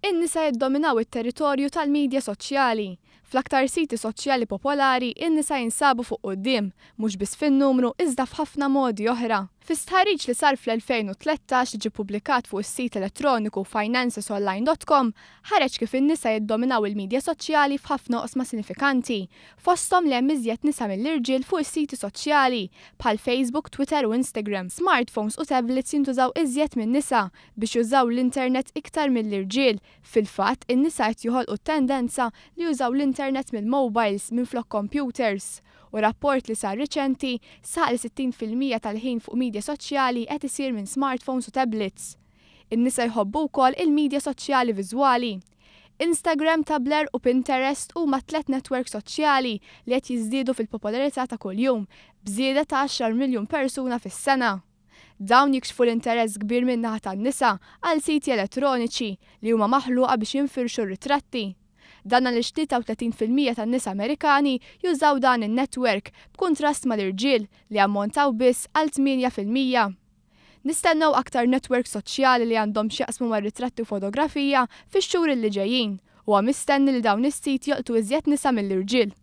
In-nisa jiddominaw it-territorju tal-midja soċjali. Fl-aktar siti soċjali popolari, in-nisa jinsabu fuq quddiem, mhux biss fin-numru iżda f'ħafna modi oħra. Fi stħarriġ li sar fl-2013 li ġie ppubblikat fuq is-sit elettroniku financesonline.com, ħareġ kif in-nisa jiddominaw il-midja soċjali f'ħafna oqsma sinifikanti, fosthom li hemm iżjed nisa mill-irġiel fuq is-siti soċjali, bħal Facebook, Twitter u Instagram. Smartphones u tablets jintużaw iżjed min-nisa biex jużaw l-internet iktar mill-irġiel. Fil-fatt, in-nisa qed joħolqu t-tendenza li jużaw l-internet mill-mobiles minflok computers. U rapport li sar riċenti saħaq li 60% tal-ħin fuq midja soċjali qed isir minn smartphones u tablets. In-nisa jħobbu wkoll il-midja soċjali viżwali. Instagram, Tumblr u Pinterest huma tliet network soċjali li qed jiżdiedu fil-popolarità ta' kuljum, b'żieda ta' 10 miljun persuna fis-sena. Dawn jikxfu l-interess kbir min-naħa tan-nisa għal siti elettroniċi li huma maħluqa biex jinfirxu r-ritratti. Dan għaliex 33% tan-nisa Amerikani jużaw dan in-network b'kuntrast mal-irġiel li ammontaw biss għal 8%. Nistennew aktar network soċjali li għandhom x'jaqsmu mar-ritratti u fotografija fix-xhur li ġejjin u mistenni li dawn is-sit jolqtu iżjed nisa mill-irġiel.